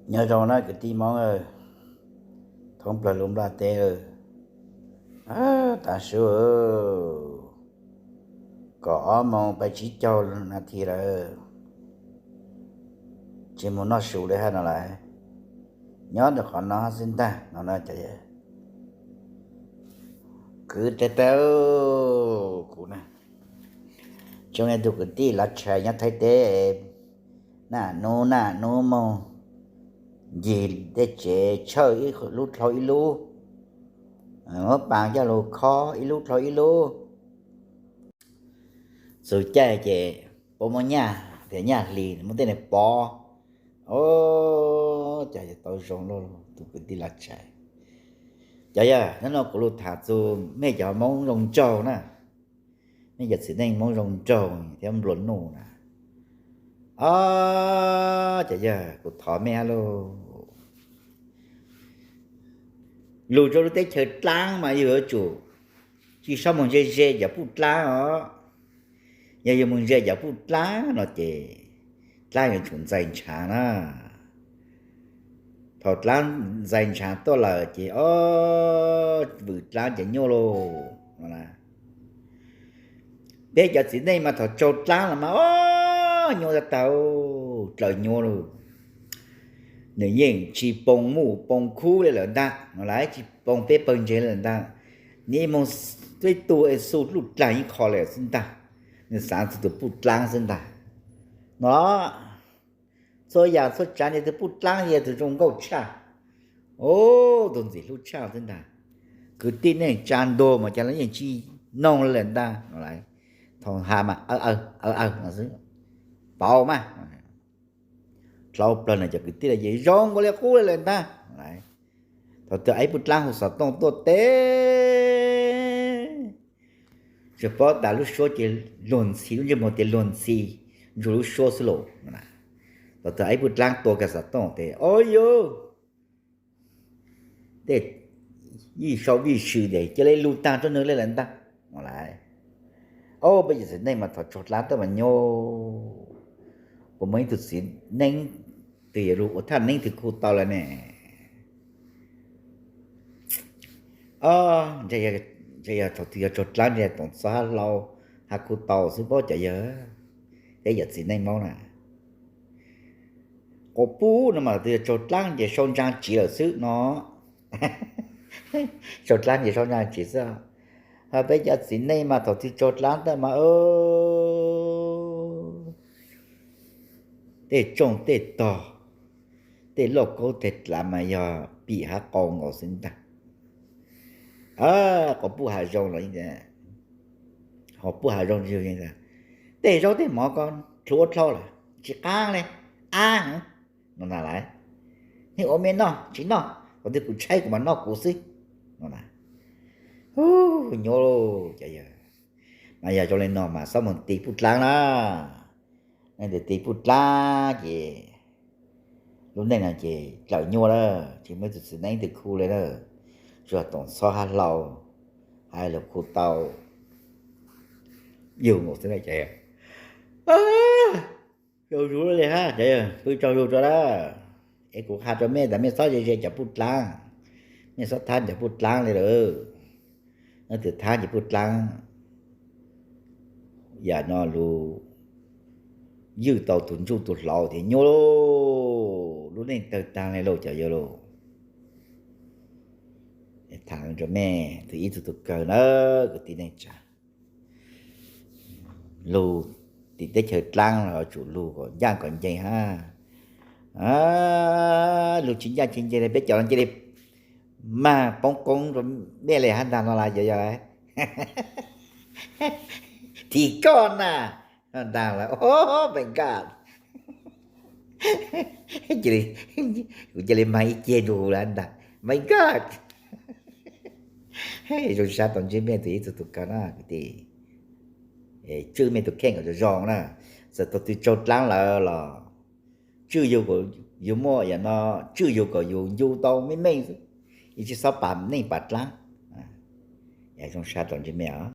Nyob zoo na kwv tij Hmoob, thoob plaws lub nplaj teb, tav su kaum ob moos peb tsib caug nas this lawm, tsis mus noj su li hab no lawm, nyob rau qhov no xwb ntag no na. Cov yawg kwv tij, teb kuv na, tsoom nej tus kwv tij lav tshais nyob Thaib teb, naj nub naj nub moog ncig tej tsev tshawj ib lub dhau ib lub, muab pas coj lug khob ib lub dhau ib lub. Txug caij ces puab muab nyaj, tias nyaj hli muab tej neeg pov. Cov yawg tau zoo lauj tus kwv tij lav tshais. Cov yawg, hnub no kuv lug tham txug mej cov Hmoob zoo nraug na, mej cov txiv neej Hmoob zoo nraug thiab nplua nuj na. Os, cov yawg, kuv thov mej hab lauj, lug rua lub teb chaws dlaab mas yug yuav tsum tsi xob moog ze ze cov puj dlaab os. Yog yug moog ze cov puj dlaab no ces dlaab yuav tsum ntxais ntshaav na. Thaum dlaab ntxais ntshaav tuaj lawm ces, os, vwm dlaab ces nyuaj lauj. Peb cov txiv neej mas thaum tsaug dlaab los mas, os, nyuaj tag tag, dlaws nyuaj lauj. Nwg yeej tsi poo muj poo khub le lawm ntag no, lawv tsi poo peb pawg ntseeg le lawm ntag. Nwg moog tub tug es xu lub dlaag ib qho le xwb ntag. Nwg xaav txug tug puj dlaab xwb ntag no. Txhua yaam txhua tsaav nwg tug puj dlaab yog tug zoo nkauj tshaj, tug ntxim hlub tshaj xwb ntag. Kwv tij neej tsa ntuag mas cas lawv yeej tsi noog le lawm ntag no. Thaum has mas aw aw aw aw no xwb, pauv mas. Dlhau plawg no cov kwv tij lawv yeej zoo nkaus li qub le lawm ntag. Thaum twg ib puj dlaab hu xov tooj tuaj teb, tsuas paub tas lub suab ces luag ntxhi, lub ntsej muag ces luag ntxhi nrug lub suab xwb lauj. Thaum twg ib puj dlaab tua kiag xov tooj tes, o yug, tej yij sau vij sw tes ca le lug taag rua nwg le lawm ntag. Os, peb cov txiv neej mas thaum tsaug dlaab tuaj mas nyuaj. Puas muaj ib tug txiv neej twg yuav lug ua thaj neeb twg khu tau lawm ne? Os, ntshe yog thaum twg yog tsaug dlaab ntshe toom txog hab hlau hab khu tau xwb paub cov yawg, peb cov txiv neej Moob na. Quas puj no mas thaum twg yog tsaug dlaab ces sau ntsaa tsiv lawm xwb no. Tsaug dlaab ces sau ntsaa tsiv xwb. Peb cov txiv neej mas thaum twg tsaug dlaab tag mas tej tsooj tej tog, tej lauj kaub tej dlav mas yog pim hab qau nkaus xwb ntag. Quas puj hav zoo los, ho puj hav zoo, tej zaub tej mov ko dlhuav dlhau lawm tsis qaab le, ab no na lawm. Neb ua mej noj tsis noj, thaum twg kuv tshaib kuv mam noj kuv xwb no na. Hu, nyuaj lauj cov yawg. Mas yog zoo le no mas xob moog tig puj dlaab na. Leej twg tig puj dlaab ces lub neej no ces dlaws nyuaj lawm, tsis muaj ib tug txiv neej twg khu le na. Tsuas toom txhob hab hlau hab lug khu tau yug nkaus xwb na cov yawg. Zoo zuj le hab cov yawg, pw tsaug zug rua na. Es kuv has rua mej tas mej txhob ze ze cov puj dlaab, mej txhob thab cov puj dlaab le lawm. Leej twg thab cov puj dlaab, yaam no lug ywj tau tug ntsuj tug hlauv tias nyuaj lauj, lub neej tawg taag le lauj cov yawg lauj. Tham rua mej tug ib txug tug kawg na, kwv tij neej tsa. Lug tim teb chaws dlaab los yuav tsum lug kom ncaaj kom nceeg hab. Lug tsis ncaaj tsis nceeg le peb cov no nce le mag poob koob rua mej le hab ntaag no las yog yog. Thim koj na, ntaag las, oh my god. Kuv ca le mag ib ceg nrug huv las ntaag, my god. Zoo sab tau ntsib mej tug ib txug tug kawg na kwv tij. Tswj mej tug kheej kom zoo zoo na. Txawm thaum twg tsaug dlaab lawm los tswj yug kom yug muaj, yaam no tswj yug kom yug ncu tau meej meej xwb, yeej tsis xob pas neej pas dlaab. Zoo sab tau ntsib mej os.